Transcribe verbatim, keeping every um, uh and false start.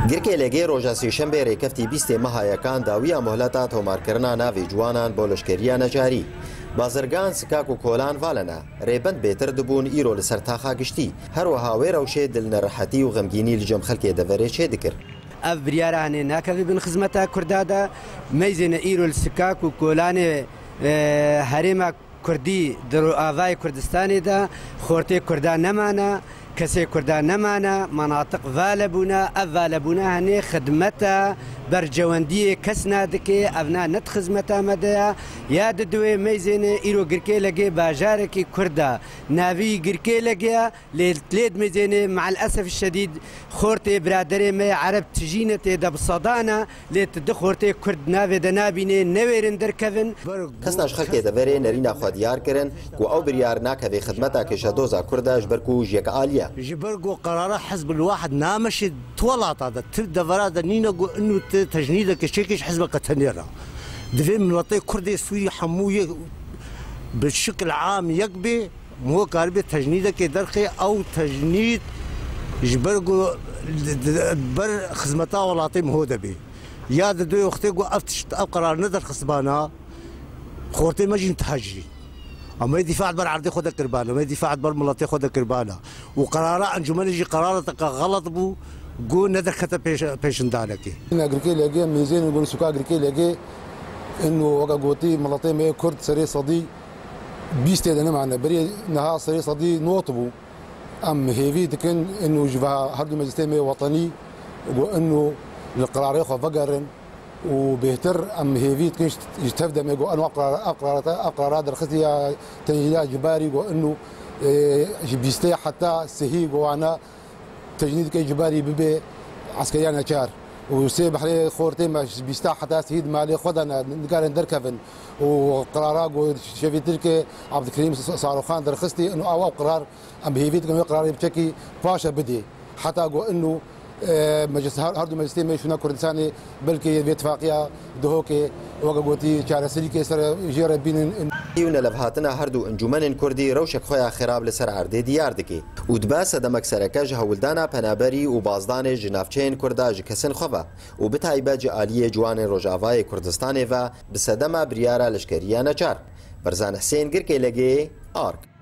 Girkê Legê roja Sêşembê rêkeftî bîstê meha yekan dawiya muhleta tomarkirina navê ciwanan bo leşkeriya necarî. Bazirgan, sikak û kolan valene. Rêbend bêtir dibûn, îro li ser taxa giştî. Her wiha wê rewşê dilnerehetî û xemgînî li cem xelkê deverê çêdikir. Ev biryara hanê nakeve bin xizmeta Kurda de. Meyzêne îro li sikak û kolanê, e, herêma Kurdî di ro-, avayê Kurdistanê de xortê Kurda nemane, kesê Kurda nemane, menatiq vale bûne. Ev vale bûne hanê xidmeta bercewendiyê kes nadike, ev na ne di xizmeta me de ye. Ya di duwê meyzêne îro Girkê Legê bajarekî Kurda, navî Girkê Legê ye. Lê, lê dimêzênê, me'el esef şedîd, xortê biraderê me yê Ereb tijîne tê de bi sedane, lê tu di xortê Kurd navê de nabînê, newêrin derkevin. Kesna ji xelkê deverê nerîna xwe diyar kirin ku ew biryar nakevê xidmeta kêşedoza Kurda ji ber ku ji yek alî ye. Ji ber ku qerara Hizbul Wahid nameşê tu welata de, tu devera de nîne ku inu tu tejnîdeke çêkê ji hizbeke tenê re. Divê miletê Kurdê Sûrî hemû yek bi şikil am yek bê. Ho karibê tecnîdekê derxê, ew tecnîd ji ber ku di, di, ber xizmeta welatê min ho de bê. Ya di duyê wextê ku ev tişt, ev qerar nederxistibana, xortê me jî nitehecrî. Em ê dîfa ber erdê xwe de kiribana, em ê dîfa ber miletê xwe de kiribana. Û qerara encûmenê jî qerareteke xelet bû, ku nederkete pêş, pêşindanekê. Girkê Legê, mêzên û suka Girkê Legê, ino weke gotî, miletê me yê Kurd serê sedî bîstê de nemane. Berê niha serê sedî nod bû. Em hêvî dikin inu ji va her du meclisê me wetenî ku inu li qirarê xwe vegerin û bêhtir em hêvî dikin ji, ji tev demê ku inu ev qirara, ev qirara, ev qirara derxistiya tecrîda cibarî ku inu, e, ji bîstê heta sihî ku wana tecnîdke cibarî bibe eskeriya neçar. Û sê behrê xortê me ji bîsta heta sihî di malê xwe de ne, nikarin derkevin. Û qirara ku şevî Tirkê Abdulkerîm Sa-, Saroxan derxistî, û ew, ew qirar em bi hêvî dikin wê qirarê biçekî paşe bidê. Heta ku inu, e, meclis, her, her du meclisê me şûna Kurdistanê, belkî vê tifaqiya Duhokê, weke gotî, çareserîkê ser jê re bînin. Û nelevhatina her du encûmenên Kurdî rewşek xwe ya xirab li ser erdê diyar dike û dibe sedemek sereke ji hewldana penaberî û bazdanê ji navçeyên Kurda ji kesên xwe ve û bi taybet ji aliyê ciwanên Rojavayê Kurdistanê ve bi sedema biryara leşkeriya neçar. Berzan Husên, Girkê Legê, Ark.